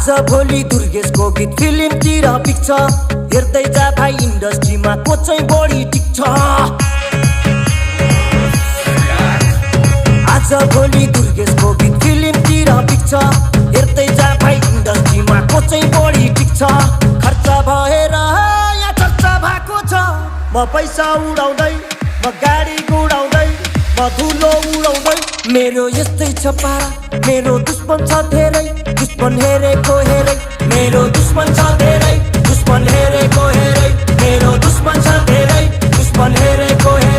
आज भोलि दुर्गेशको गीत फिल्मतिर पिक्छ हेर्दै जा भाइ इन्डस्ट्रीमा को चाहिँ बढी टिक्छ आज भोलि दुर्गेशको गीत फिल्मतिर पिक्छ हेर्दै जा भाइ इन्डस्ट्रीमा को चाहिँ बढी टिक्छ खर्च भएर यहाँ चर्चा भएको छ म पैसा उडाउँदै म गाडी गुडाउँदै म धुलो उडाउँदै मेरो यस्तै छ पारा मेरो दुश्मन छ धेरै दुश्मन हेरेको हेरै मेरो दुश्मन छ धेरै दुश्मन हेरेको हेरै मेरो दुश्मन छ धेरै दुश्मन हेरेको हेरै